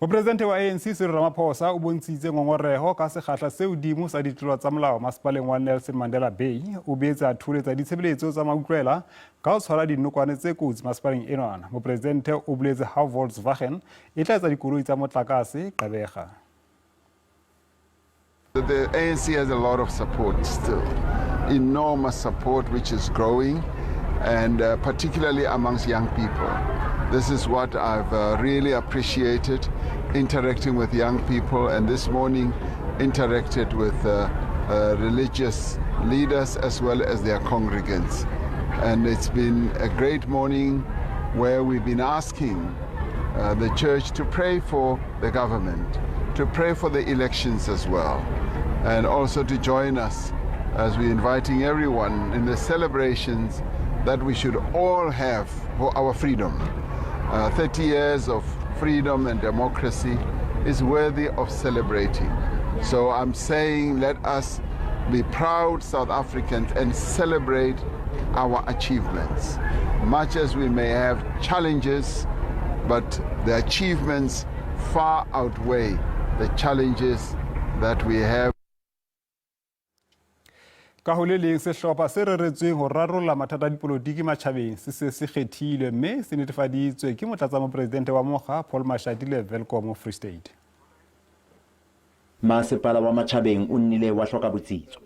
Mopresidente wa ANC Cyril Ramaphosa o bontshitse ngongoreho ka sekgahla se hodimo sa ditlolo tsa molao masepaleng wa Nelson Mandela Bay. O boetse a thoholetsa ditshebeletso tsa mautlwela ka ho tshwara dinokwane tse kotsi masepaleng enwana. Mopresidente o boletse ha Volkswagen e tla etsa dikoloi tsa motlakase Gqeberha. The ANC has a lot of support still, enormous support which is growing, and particularly amongst young people. This is what I've really appreciated, interacting with young people, and this morning interacted with religious leaders as well as their congregants. And it's been a great morning where we've been asking the church to pray for the government, to pray for the elections as well, and also to join us as we're inviting everyone in the celebrations that we should all have for our freedom. 30 years of freedom and democracy is worthy of celebrating. So I'm saying let us be proud South Africans and celebrate our achievements. Much as we may have challenges, but the achievements far outweigh the challenges that we have. Ka ho le leng, sehlopha se reretsweng ho rarolla mathata a dipolotiki matjhabeng se se se kgethilwe mme se netefaditswe ke motlatsamopresidente wa mokga Paul Mashatile Welkom, Free State. Masepala wa Matjhabeng o nnile wa hloka botsitso.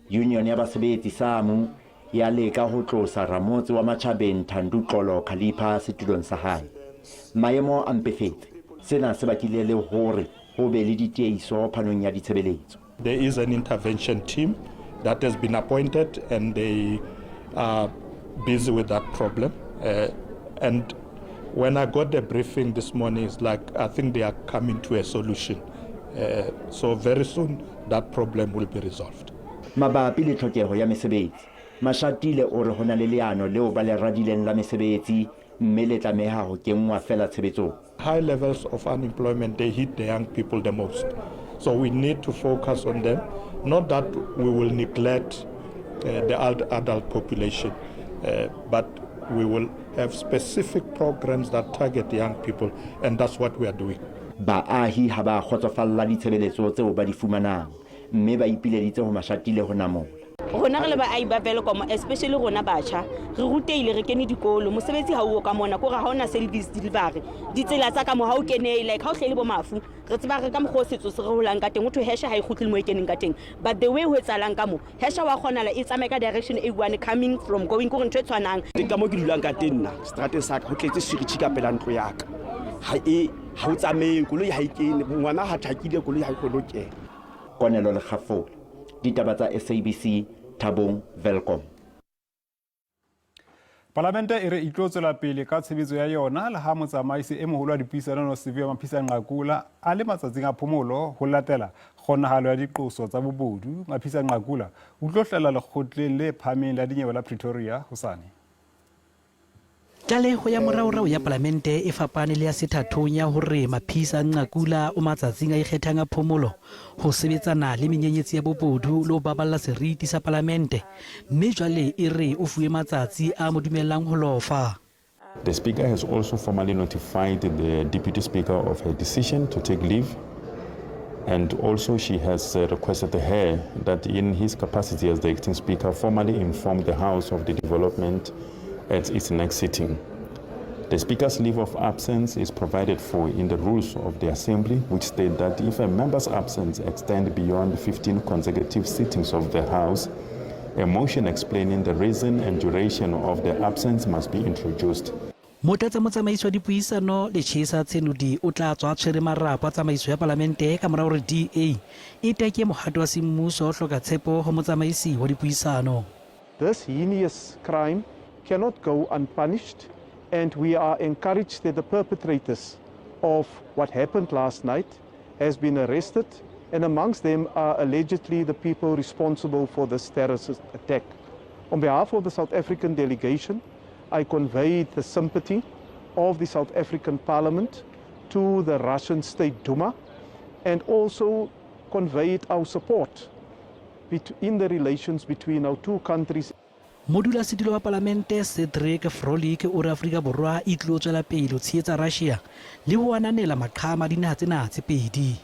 Union ya basebetsi SAMWU ya leka ho tlosa ramotse wa Matjhabeng Thanduxolo Khalipha setulong sa hae. Maemo a mpefetse. Sena se bakile le hore ho be le ditiehiso phanong ya ditshebeletso. There is an intervention team that has been appointed and they are busy with that problem. And when I got the briefing this morning, it's like I think they are coming to a solution. So very soon that problem will be resolved. Mabapi le tlhokeho ya mesebetsi, Mashatile o re ho na le leano leo ba le radileng la mesebetsi mme le tlameha ho kenngwa fela tshebetsong. High levels of unemployment, they hit the young people the most. So we need to focus on them. Not that we will neglect the adult population, but we will have specific programs that target young people, and that's what we are doing. Baahi ha ba kgotsofalla ditshebeletso tseo ba di fumanang mme ba ipileditse ho Mashatile ho namola. Rona re le baahi ba Welkom, especially rona batjha, re rutehile, re kene dikolo, mosebetsi ha o ka mona kore ha hona service delivery. Ditsela tsa ka mo ha o kene, like ha o hlele bo mafu, re tseba re ka mokgwa o setso se re holang ka teng, ho thwe hesha ha e kgutlele mo e keneng ka teng, but the way ho etsahalang ka mo, hesha wa kgonala e tsamaye ka direction e one coming from going, kore ntho e tshwanang. Ka mo ke dulang ka teng nna, seterateng sa ka, ho tletse sewage ka pela ntlo ya ka. Ha e ha o tsamaye, koloi ha e kene, ngwana ha thakile, koloi ha e kgone ho kena. Konelo Lekgafole, ditaba tsa SABC, Thabong, Welkom. Palamente e re e tlo tswela pele ka tshebetso ya yona le ha motsamaisi e moholo wa dipuisano Nosiviwe Mapisa Nqakula a le matsatsing a phomolo ho latela kgonahalo ya diqoso tsa bobodu. Mapisa Nqakula o tlo hlahella lekgotleng le phahameng la dinyewe la Pretoria hosane. Tlaleho ya moraorao ya palamente e fapane le ya sethathong ya hore Mapisa Nqakula o matsatsing a ikgethang a phomolo ho sebetsana le menyenyetsi ya bobodu le ho baballa seriti sa palamente, mme jwale e re o fuwe matsatsi a mo dumellang ho lofa. The Speaker has also formally notified the Deputy Speaker of her decision to take leave, and also she has requested her that in his capacity as the acting Speaker formally inform the House of the development at its next sitting. The Speaker's leave of absence is provided for in the rules of the Assembly, which state that if a member's absence extends beyond 15 consecutive sittings of the House, a motion explaining the reason and duration of the absence must be introduced. Motlatsa motsamaisi wa dipuisano Lechesa Tsenoli o tla tswa a tshwere marapo a tsamaiso ya palamente ka mora hore DA e teke mohato wa semmuso wa ho hloka tshepo ho motsamaisi wa dipuisano. This heinous crime cannot go unpunished, and we are encouraged that the perpetrators of what happened last night has been arrested, and amongst them are allegedly the people responsible for this terrorist attack. On behalf of the South African delegation, I conveyed the sympathy of the South African Parliament to the Russian State Duma, and also conveyed our support in the relations between our two countries. Modulasetulo wa Palamente Cedric Frolick o re Afrika Borwa e tlilo tswela pele ho tshehetsa Russia le ho ananela maqhama a dinaha tsena tse pedi.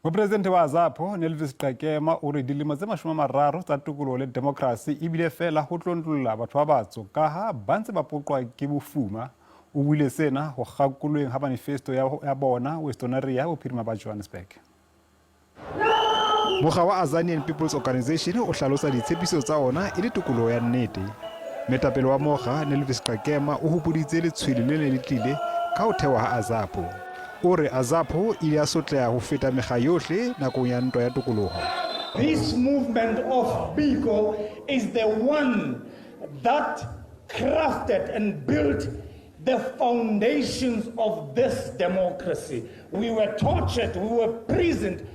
Mopresidente wa AZAPO Nelvis Qakema o re dilemo tse 30 tsa tokoloho le demokrasi ebile feela ho tlontlolla batho ba batsho kaha ba ntse ba poqwa ke bofuma. O buile sena ho kgakolweng ha manifesto ya bona Westonaria bophirima ba Johannesburg. Mokga wa Azanian People's Organization o hlalosa ditshepiso tsa ona e le tokoloho ya nnete. Moetapele wa mokga, Nelvis Qakema, o hopoditse letshwele le ne le tlile ka ho thewa ha AZAPO. O re AZAPO e ile ya sotleha ho feta mekga yohle nakong ya ntwa ya tokoloho. This movement of Biko is the one that crafted and built the foundations of this democracy. We were tortured, we were prisoned,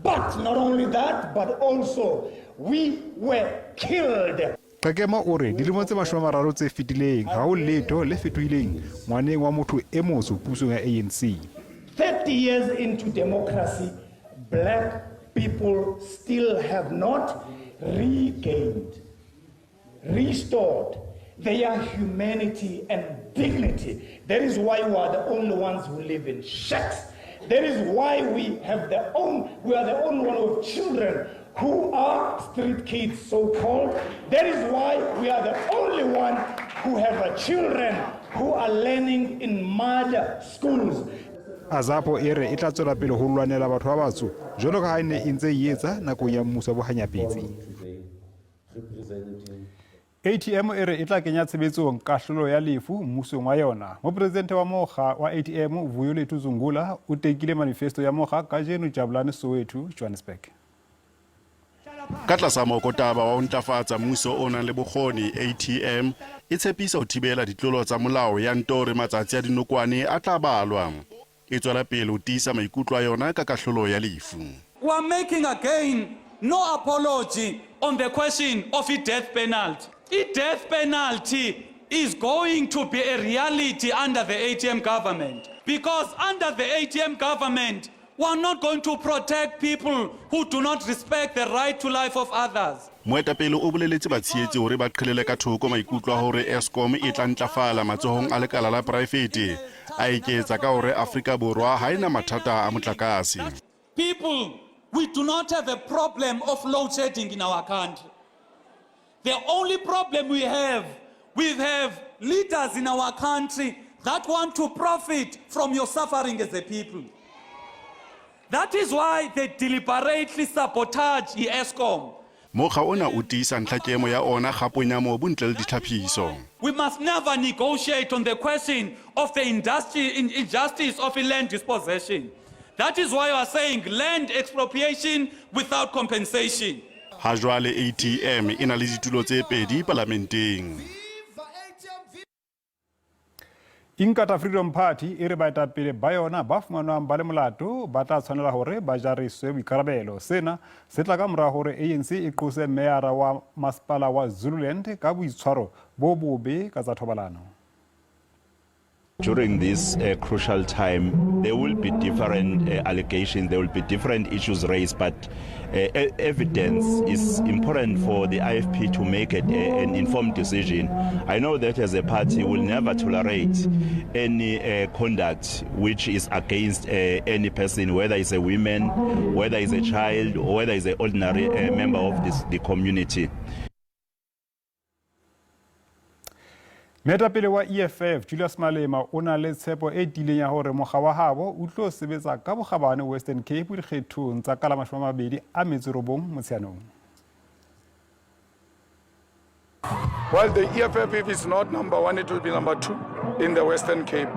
but not only that, but also we were killed. Qakema o re dilemo tse 30 tse fetileng ha ho letho le fetohileng ngwaneng wa motho e motsho pusong ya ANC. 30 years into democracy, black people still have not regained, restored their humanity and dignity. That is why we are the only ones who live in shacks. That is why we have the own, we are the only one with children who are street kids, so-called. That is why we are the only one who have a children who are learning in mud schools. AZAPO e re e tla tswela pele ho lwanela batho ba batsho jwalo ka ha e ne e ntse e etsa nakong ya mmuso wa bohanyapetsi. ATM e re e tla kenya tshebetsong kahlolo ya lefu mmusong wa yona. Mopresidente wa mokga wa ATM Vuyolethu Zungula o tekile manifesto ya mokga kajeno Jabulani Soweto, Johannesburg. Ka tlasa mokotaba wa ho ntlafatsa mmuso o nang le bokgoni, ATM e tshepisa ho thibela ditlolo tsa molao ya nto re matsatsi a dinokwane a tla balwa. E tswela pele ho tiisa maikutlo a yona ka kahlolo ya lefu. We are making again no apology on the question of the death penalty. The death penalty is going to be a reality under the ATM government, because under the ATM government, we are not going to protect people who do not respect the right to life of others. Moetapele o boleletse batshehetsi hore ba qhelele ka thoko maikutlo a hore Eskom e tla ntlafala matsohong a lekala la poraefete. A eketsa ka hore Afrika Borwa ha e na mathata a motlakase. People, we do not have a problem of load shedding in our country. The only problem we have leaders in our country that want to profit from your suffering as a people. That is why they deliberately sabotage Eskom. Mokga ona o tiisa ntlhakemo ya ona kgapong ya mobu ntle le ditlhaphiso. We must never negotiate on the question of the injustice of land dispossession. That is why we are saying land expropriation without compensation. Ha jwale ATM e na le ditulo tse 2 palamenteng. Inkatha Freedom Party e re baetapele ba yona ba fumanwang ba le molato ba tla tshwanela hore ba jariswe boikarabelo. Sena se tla ka mora hore ANC e qose meyara wa masepala wa Zululand ka boitshwaro bo bobe ka tsa thobalano. During this crucial time, there will be different allegations, there will be different issues raised, but evidence is important for the IFP to make an informed decision. I know that as a party, we'll never tolerate any conduct which is against any person, whether it's a woman, whether it's a child, or whether it's an ordinary member of the community. Moetapele wa EFF Julius Malema o na le tshepo e tiileng ya hore mokga wa habo o tlo sebetsa ka bokgabane Western Cape dikgethong tsa ka la 29 Motsheanong. Well, the EFF, if it's not number 1, it will be number 2 in the Western Cape.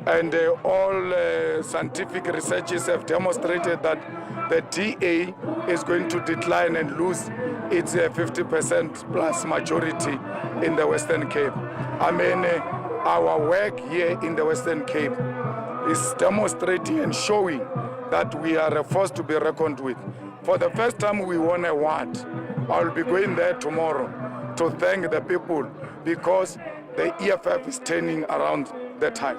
And all scientific researches have demonstrated that the DA is going to decline and lose its 50% plus majority in the Western Cape. I mean, our work here in the Western Cape is demonstrating and showing that we are a force to be reckoned with. For the first time, we won a award. I will be going there tomorrow to thank the people because the EFF is turning around the time.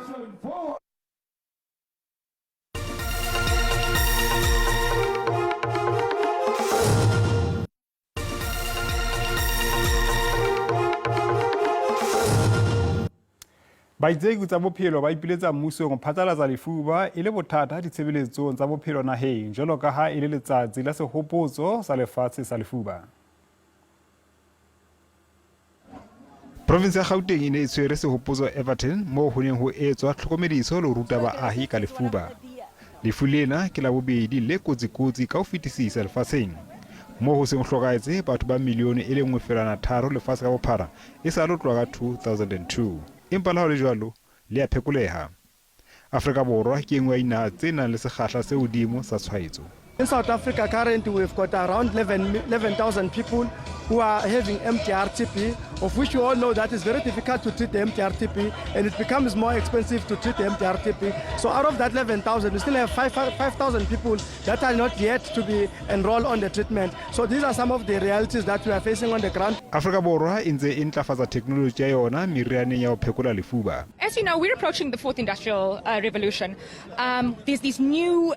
Baitseki tsa bophelo ba ipiletsa mmusong ho phatlalatsa lefuba e le bothata ditshebeletsong tsa bophelo naheng jwalo ka ha e le letsatsi la sehopotso sa lefatshe sa lefuba. Provinse ya Gauteng e ne e tshwere sehopotso Everton moo ho neng ho etswa tlhokomediso le ho ruta baahi ka lefuba. Lefu lena ke la bobedi le kotsi-kotsi ka ho fetisisa lefatsheng, moo ho seng ho hlokahetse batho ba milione e le 1.3 lefatshe ka bophara e sa lo tloha ka 2002. Empa le ha ho le jwalo, le a phekoleha. Afrika Borwa ke e nngwe ya dinaha tse nang le sekgahla se hodimo sa tshwaetso. In South Africa currently we've got around 11,000 people who are having MDR-TB, of which you all know that it's very difficult to treat the MDR-TB and it becomes more expensive to treat the MDR-TB. So out of that 11,000, we still have 5,000 people that are not yet to be enrolled on the treatment. So these are some of the realities that we are facing on the ground. Afrika Borwa e ntse e ntlafatsa theknoloji ya yona merianeng ya ho phekola lefuba. As you know, we're approaching the fourth industrial revolution. There's these new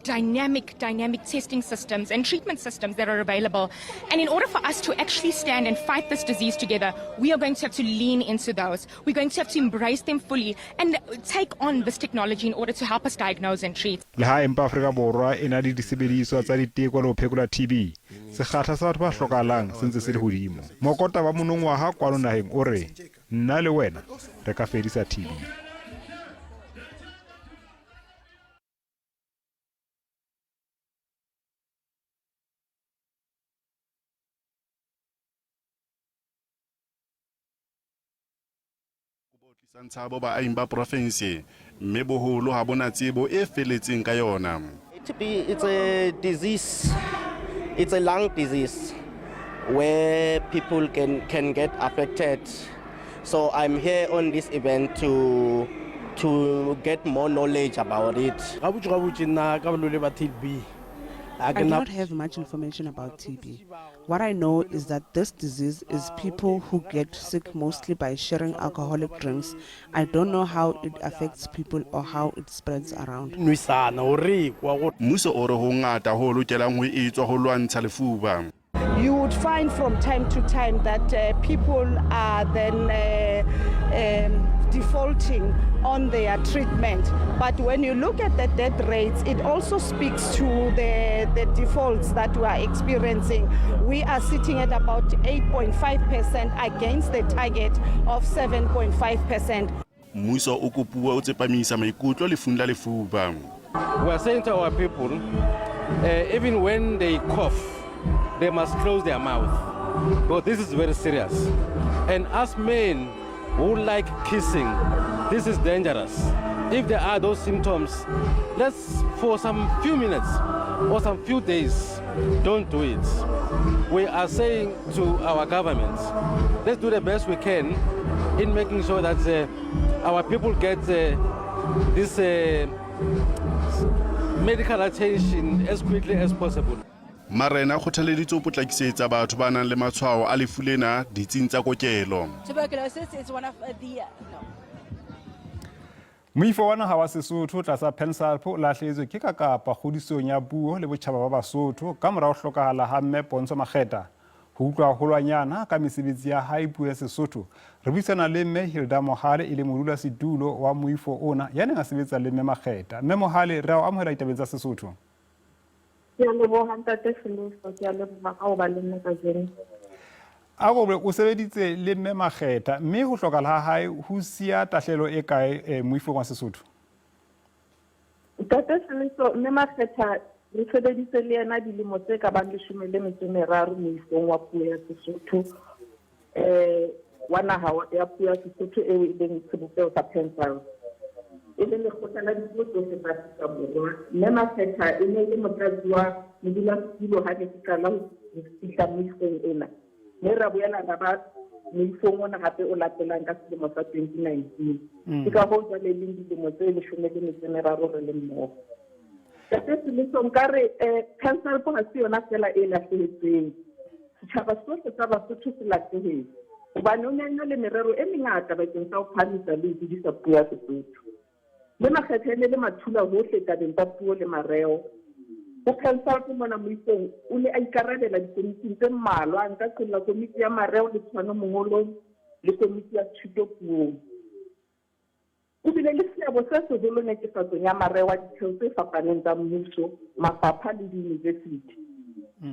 dynamic testing systems and treatment systems that are available. And in order for us to actually stand and fight this disease together, we are going to have to lean into those. We're going to have to embrace them fully and take on this technology in order to help us diagnose and treat. Le ha empa Afrika Borwa e na le disebediswa tsa diteko le ho phekola TB, sekgahla sa batho ba hlokahalang se ntse se le hodimo. Mokota wa monongwaha kwano naheng o re, nna le wena re ka fedisa TB. Tshabo baahi ba provinse mme boholo ha bona tsebo e felletseng ka yona. TB, it's a disease, it's a lung disease where people can get affected. So I'm here on this event to get more knowledge about it. I do not have much information about TB. What I know is that this disease is people who get sick mostly by sharing alcoholic drinks. I don't know how it affects people or how it spreads around. Mmuso o re ho ngata ho lokelang ho etswa ho lwantsha lefuba. You would find from time to time that people are then defaulting on their treatment. But when you look at the death rates, it also speaks to the defaults that we are experiencing. We are sitting at about 8.5% against the target of 7.5%. Mmuso o kopuwa o tsepamisa maikutlo lefung la lefuba. We are saying to our people, even when they cough, they must close their mouth. But this is very serious. And us men who like kissing, this is dangerous. If there are those symptoms, let's for some few minutes or some few days, don't do it. We are saying to our government, let's do the best we can in making sure that our people get this medical attention as quickly as possible. Marena kgothaleditse ho potlakisetsa batho ba nang le matshwao a lefu lena ditsing tsa kokelo. Tuberculosis is one of the Moifo wa naha wa Sesotho tlasa PanSALB o lahlehetswe ke kakapa kgodisong ya puo le botjhaba ba Basotho ka mora ho hlokahala ha mme Pontsho Makgetha. Ho utlwa haholwanyana ka mesebetsi ya hae puo ya Sesotho, re buisana le mme Hilda Mohale e le modulasetulo wa moifo ona ya neng a sebetsa le mme Makgetha. Mme Mohale, re a o amohela ditabeng tsa Sesotho. Ke a leboha ntate Seleso, ke a leboha ka ho ba le nna kajeno. A re o sebeditse le mme Makgetha, mme ho hlokahala ha hae ho siya tahlehelo e kae moifong wa Sesotho? Ntate Seleso, mme Makgetha re sebeditse le yena dilemo tse ka bang 13 moifong wa puo ya Sesotho, wa naha ya puo ya Sesotho eo e leng sebopeho sa PanSALB. E le lekgotla la dipuo tsohle tsa Afrika Borwa. Mme Makgetha e ne le motlatsi wa modulasetulo ha ne ke qala ho fihla moifong ena. Mme ra boela ra ba moifong ona hape o latelang ka selemo sa 2019. Ke ka hoo jwale e leng dilemo tse 13 re le mmoho. Ntate Seleso, nka re PanSALB ha se yona feela e lahlehetsweng. Setjhaba sohle sa Basotho se lahlehetse hobane o ne a ena le merero e mengata bakeng sa ho phahamisa le ho hodisa puo ya Sesotho. Mme Makgetha e ne le mathula hohle tabeng tsa puo le mareo. Ho PanSALB mona moifong o ne a ikarabela dikomiting tse mmalwa, nka qolla komiti ya mareo le tshwano mongolong le komiti ya thuto puong. O bile le seabo se seholo netefatsong ya mareo a ditheo tse fapaneng tsa mmuso, mafapha le diyunivesithi.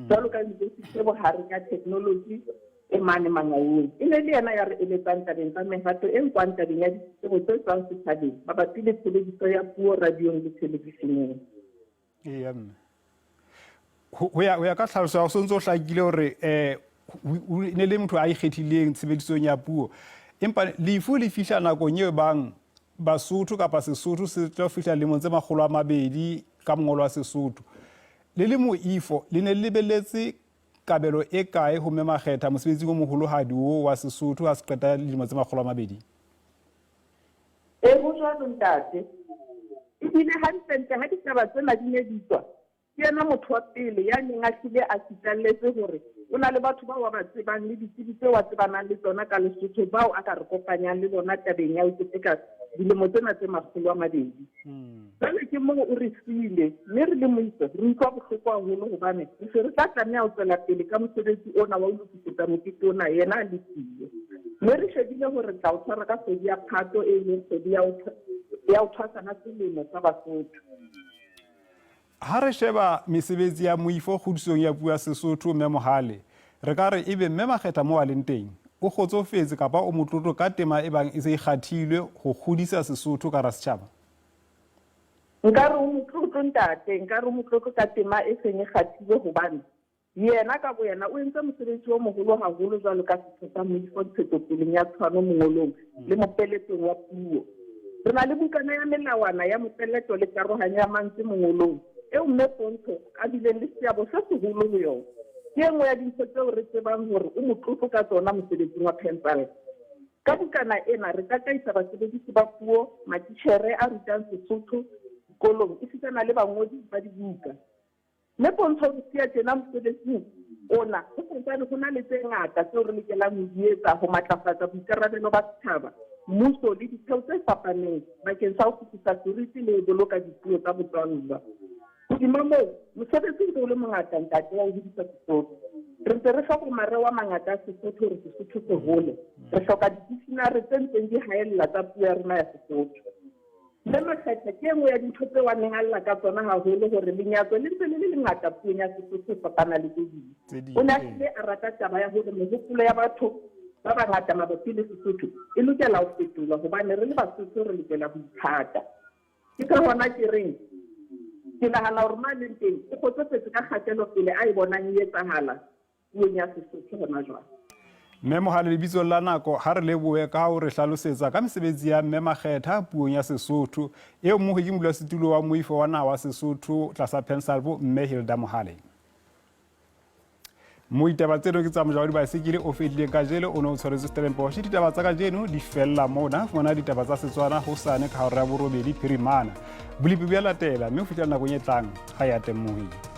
Jwalo ka Yunivesithi e Bohareng ya Theknoloji e mane Mangaung. E ne le yena ya re eletsang tabeng tsa mehato e nkwang tabeng ya ditletlebo tse tswang setjhabeng mabapi le tshebediso ya puo radiong le thelebisheneng. Eya mme. Ho ya ka tlhaloso ya ho sontse o hlakile hore o ne le motho a ikgethileng tshebedisong ya puo. Empa lefu le fihla nakong eo bang Basotho kapa Sesotho se tlo fihla lemong tse 200 ka mongolo wa Sesotho. Le le moifo le ne le lebelletse kabelo e kae ho Mme Makgetha mosebetsing o moholohadi oo wa Sesotho ha se qeta dilemo tse 200? Ee, ho jwalo ntate. Ebile hantlentle ha ditaba tsena di ne di tswa, ke yena motho wa pele ya neng a hlile a sitlalletse hore o na le batho bao a ba tsebang le ditsebi tseo a tsebanang le tsona ka Lesotho bao a ka re kopanyang le bona tabeng ya ho keteka dilemo tsena tse 200. Jwale ke moo o re siile, mme re le moifo re utlwa bohloko haholo hobane re se re tla tlameha ho tswela pele ka mosebetsi ona wa ho lokisetsa mokete ona yena a le siyo. Mme re shebile hore re tla o tshwara ka kgwedi ya Phato e leng kgwedi ya ho thwasa ha selemo sa Basotho. Ha re sheba mesebetsi ya moifo kgodisong ya puo ya Sesotho, Mme Mohale, re ka re ebe Mme Makgetha moo a leng teng, o kgotsofetse kapa o motlotlo ka tema e bang e se e kgathilwe ho kgodisa Sesotho ka hara setjhaba? Nka re o motlotlo ntate, nka re o motlotlo ka tema e seng e kgathilwe hobane yena ka boyena o entse mosebetsi o moholo haholo jwalo ka setho sa moifo ntshetsopeleng ya tshwano mongolong le mopeletong wa puo. Re na le bukana ya melawana ya mopeleto le karohanyo ya mantswe mongolong eo Mme Pontsho a bileng le seabo se seholo ho yona. Ke e nngwe ya dintho tseo re tsebang hore o motlotlo ka tsona mosebetsing wa PanSALB. Ka bukana ena re tataisa basebedisi ba puo, matitjhere a rutang Sesotho dikolong esitana le bangodi ba dibuka. Mme Pontsho o re siya tjena mosebetsing ona, ho santsane ho na le tse ngata tseo re lokelang ho di etsa ho matlafatsa boikarabelo ba setjhaba, mmuso le ditheo tse fapaneng bakeng sa ho kgutlisa seriti le ho boloka dipuo tsa botswallwa. Hodima moo, mosebetsi o ntse o le mongata ntate wa ho hodisa Sesotho. Re ntse re hloka mareo a mangata a Sesotho hore Sesotho se hole. Re hloka didictionary tse ntseng di haella tsa puo ya rona ya Sesotho. Mme Makgetha ke e nngwe ya dintho tseo a neng a lla ka tsona haholo hore lenyatso le ntse le le lengata puong ya Sesotho ho fapana le tse ding. O ne a hlile a rata taba ya hore mehopolo ya batho ba bangata mabapi le Sesotho e lokela ho fetolwa hobane re le Basotho re lokela ho ithata. Ke ka hona ke reng ke nahana hore ma leng teng o kgotsofetse ka kgatelopele a e bonang e etsahala puong ya Sesotho hona jwale. Mme Mohale, lebitsong la nako ha re lebohe ka ho re hlalosetsa ka mesebetsi ya Mme Makgetha puong ya Sesotho. Eo mmoho ke modulasetulo wa moifo wa naha wa Sesotho tlasa PanSALB, Mme Hilda Mohale. Mo ditaba tseno ke tsa moja wa dibaesekele o fetileng kajeno o ne o tshwaretswe Stellenbosch. Ditaba tsa kajeno di fella mona. Fumana ditaba tsa Setswana hosane ka hora ya 8 phirimana. Bolepi bo a latela mme ho fihlela nakong e tlang ha ya temohile.